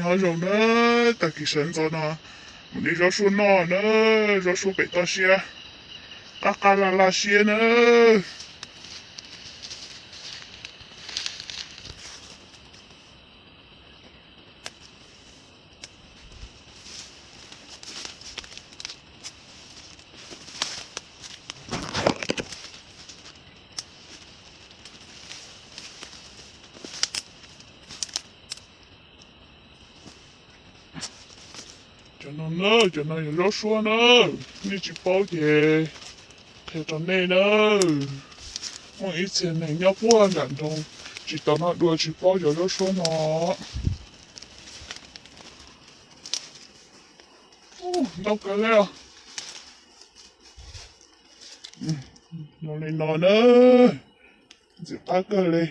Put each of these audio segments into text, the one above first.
Nyob zoo na, tag kis sawv ntxov no mus de zaub suab noj na, zaub suab pem toj siab, qab qab laj laj siab na. Cov no na, cov no yog zaub suab na, nej tsis paub ces qhia rau nej na. Muaj ib txhia neeg nyob puag nram nroog tsis tau noj dua tsis paub cov zaub suab no. Ntau kawg li os. Zoo li no na, ntxim qab kawg li.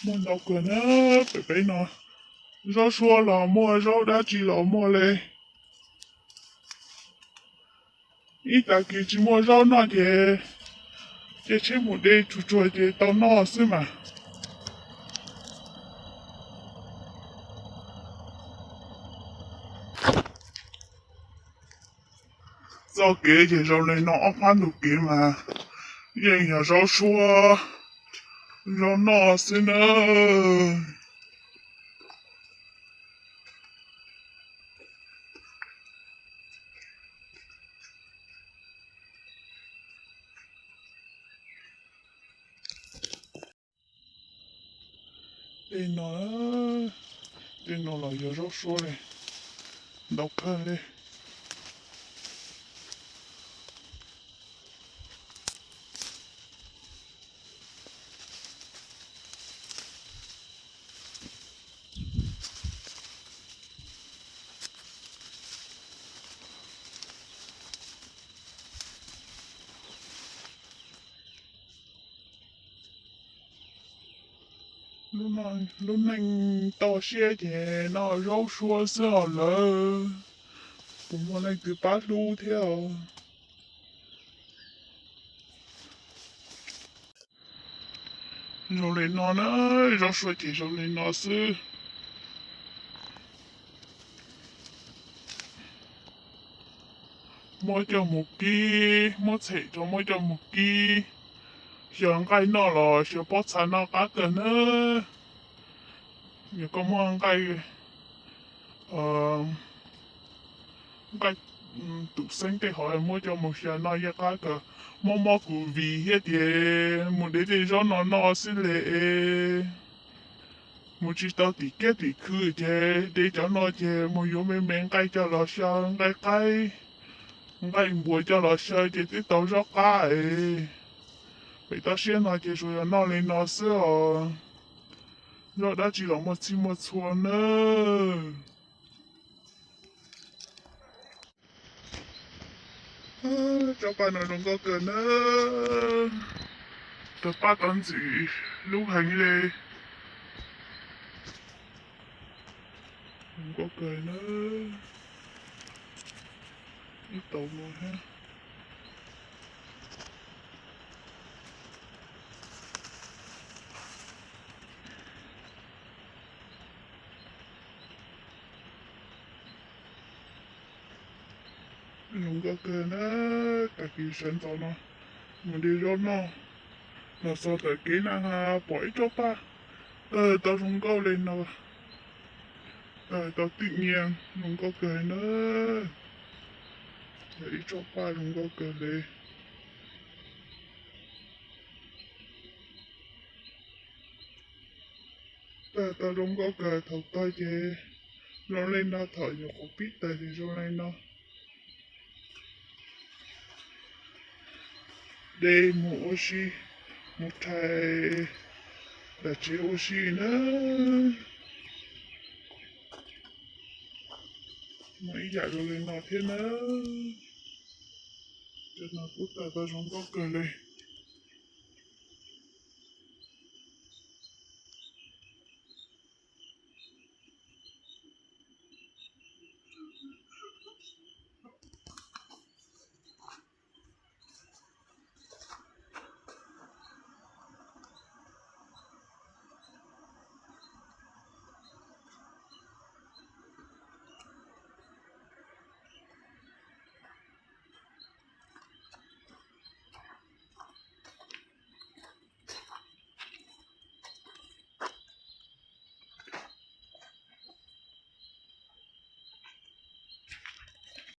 Muaj ntau kawg na, pem peb no zaub suab los muaj, zaub dab tsi los muaj li. Ib tag kis tsis muaj zaub noj ces cia tsheb mus de tsuag tsuag ces tau noj xwb mas. Txoj kev ces zoo li no, ob phab ntug kev mas yeej yog zaub suab, zaub noj xwb na. Tej no, tej no los yog zaub suab li, ntau kawg li. Lub neej toj siab ces noj zaub suab xwb os lawv, puas muaj leej twg pab hlub thiab os. Zoo li no na, zaub suab ces zoo li no xwb. Muab coj mus kib, muab txhem rau muab coj mus kib, xyaw nqaij noj los xyaw pob txha noj qab kawg na. Yog koj muaj nqaij, nqaij tus xeeb tej hov muab coj mus xyaw noj yeej qab kawg. Mob mob kuv vim thiab tias mus de tej zaub no noj xwb li es mus tsis tau tim kiab tim khw ces de cov no ces mus yuav me me nqaij coj los xyaw, nqaij qaib, nqaij npuas coj los xyaw ces twb tau zaub qab es. Pem toj siab no ces tsuas yog noj li no xwb os. Zaub dab tsi los muaj txhij muaj txhua nawb. Tsob paj no zoo nkauj kawg nawb. Tau paj tau ntxim hlub heev li. Zoo nkauj kawg nawb. Ib tau no thiab. Zoo nkauj kawg na, tag kis sawv ntxov no mus de zaub noj, los txog tom kev na pom ib tsob paj tawg tau zoo nkauj li no, tawg tau tij nyiaj zoo nkauj kawg na. Yog ib tsob paj zoo nkauj kawg li. Tawg tau zoo nkauj kawg thaum tag ces zoo li no, thaum nyuam qhuav pib tawg ces zoo li no. De mus ua si, mus rhais nram tsev ua si nawb. Muaj ib yam zoo li no thiab nawb. Cov no kuj tawm tau zoo nkauj kawg li.